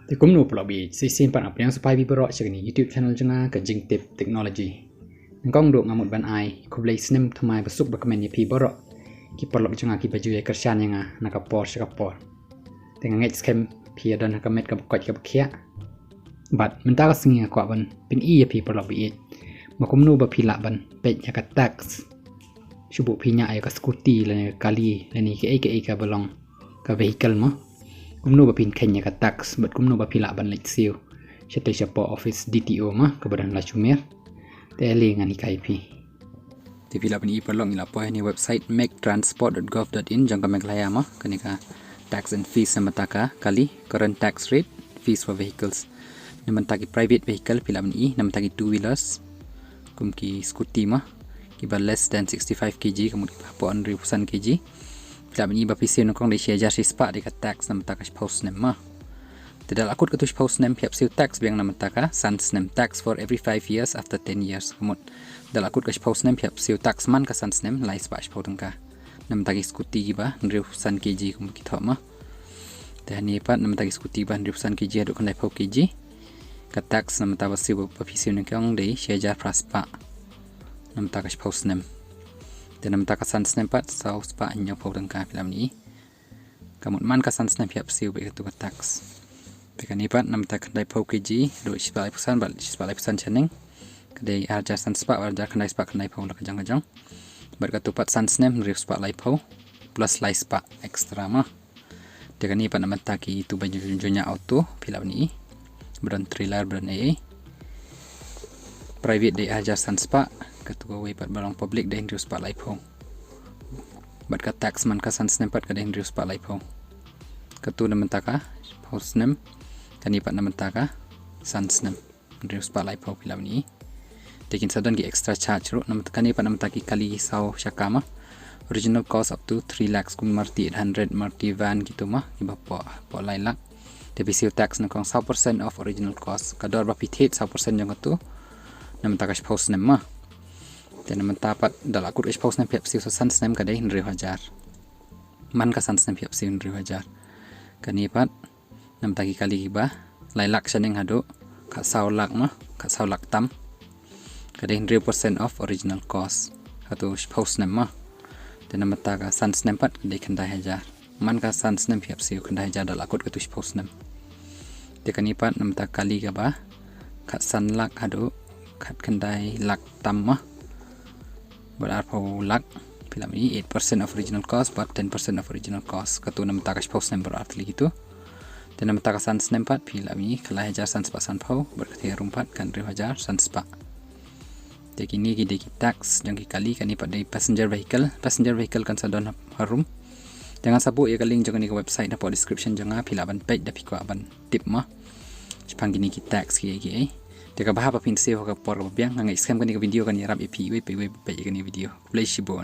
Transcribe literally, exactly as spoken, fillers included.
Te kumno paralok baieit, sa shisien pat nga pdiang sngewbha ïa phi baroh sha kane ka YouTube channel jong nga ka Jingtip Technology. Nyngkong duh nga mut ban ai khublei snem thymmai basuk bakmen ïa phi baroh ki paralok jong nga kiba ju ïa kyrshan ïa nga na ka por sha ka por. Te nga ngeit skhem phi ïa don ha ka met kaba koit kaba khiah. Bad mynta ka sngi nga kwah ban pyni ïa phi paralok baieit ba kumno ba phi lah ban peit ïa ka tax. Shu buh phi ñiah ïa ka scooty lane ka kali lane kaei kaei kaba long ka vehicle mo. Kumno ba phin kheiñ ïa ka tax bad kumno ba phi lah ban leit siew shatei shapoh office D T O mo kaba don ha Lashumir. Te ale ngan hikai phi. Te phi lah ban i paralok, ngi lah poi ha ne website mctransport dot gov dot in jong ka Meghalaya mo. Kane ka tax and fees namar ka kali, current tax rate, fees for vehicles. Namar ki private vehicle phi lah ban i, namar ki two wheelers kum ki scooty mo, kiba less than sixty-five K G, ka mut kiba hapoh hynriewphew san K G, phi lah ban i ba phi siew nyngkong dei shi hajar shispah dei ka tax namar ka shiphew snem mo. Te da la kut katu shiphew snem phi hap siew tax biang namar ka san snem, tax for every five years after ten years. Ka mut da la kut ka shiphew snem phi hap siew tax man ka san snem lai spah shiphew tyngka. Namar ki scooty kiba hynriewphew san K G kum ki thoh mo. Te ha ne pat namar ki scooty ba hynriewphew san K G haduh khyndaiphew K G, ka tax namar ba siew ba phi siew nyngkong dei shi hajar phra spah namar ka shiphew snem. Te namar ka san snem pat saw spah hynñiewphew tyngka phi lah ban i. Ka mut man ka san snem phi hap siew beit katu ka tax. Te kane pat namar ka khyndaiphew K G haduh shispah laiphew san bad shispah laiphew san shaneng, ka dei ar hajar san spah, ar hajar khyndai spah khyndaiphew la ka jong ka jong. Bad katu pat san snem hynriew spah laiphew plus lai spah extra mo. Te kane pat namar ki tu ba ju-, ju ñiah auto phi lah ban i, ba don trailer, ba don ei ei. Private dei ar hajar san spah, katu kawei pat ba long public dei hynriew spah laiphew. Bad ka tax man ka san snem pat ka dei hynriew spah laiphew. Katu namar ka shiphew snem, kane pat namar ka san snem, hynriew spah laiphew phi lah ban i. Te kin sa don ki extra charge ruh, namar kane pat namar ki kali saw shaka mo. Original cost up to three lakhs kum Maruti eight hundred, Maruti van kitu mo, kiba hapoh, hapoh lai lak. Te phi siew tax nyngkong saw percent of original cost. Ka dor ba phi thied saw percent jong katu namar ka shiphew snem mo. Te namar pat da la kut ka shiphew snem phi hap siew sa san snem ka dei hynriew hajar. Man ka san snem phi hap siew hynriew hajar. Kane pat namar ki kali kiba lai lak shaneng haduh khatsaw lak mo, khatsaw lak tam, ka dei hynriew percent of original cost. Katu shiphew snem mo. Te namar ka san snem pat ka dei khyndai hajar. Man ka san snem phi hap siew khyndai hajar da la kut katu shiphew snem. Te kane pat namar ka kali kaba khatsan lak haduh khatkhyndai lak tam mo. Bad arphew lak phi lah ban i, eight percent of original cost bad ten percent of original cost. Katu namar ka shiphew snem baroh artylli kitu. Te namar ka san snem pat phi lah ban i ka lai hajar san spah sanphew bad kata harum pat ka hynriew hajar san spah. Te kine ki dei ki tax jong ki kali. Kane pat dei passenger vehicle. Passenger vehicle kan sa don ha, harum. Te ngan sa buh ïa ka link jong kane ka website hapoh description jong nga, phi lah ban peit da phi kwah ban tip mo shaphang kine ki tax kiei kiei. Te kaba hap ba phin siew ha ka por kaba biang. Nga ngeit skhem kane ka video kan ïarap ïa phi iwei pa iwei ba peit ïa kane ka video. Khublei shibun.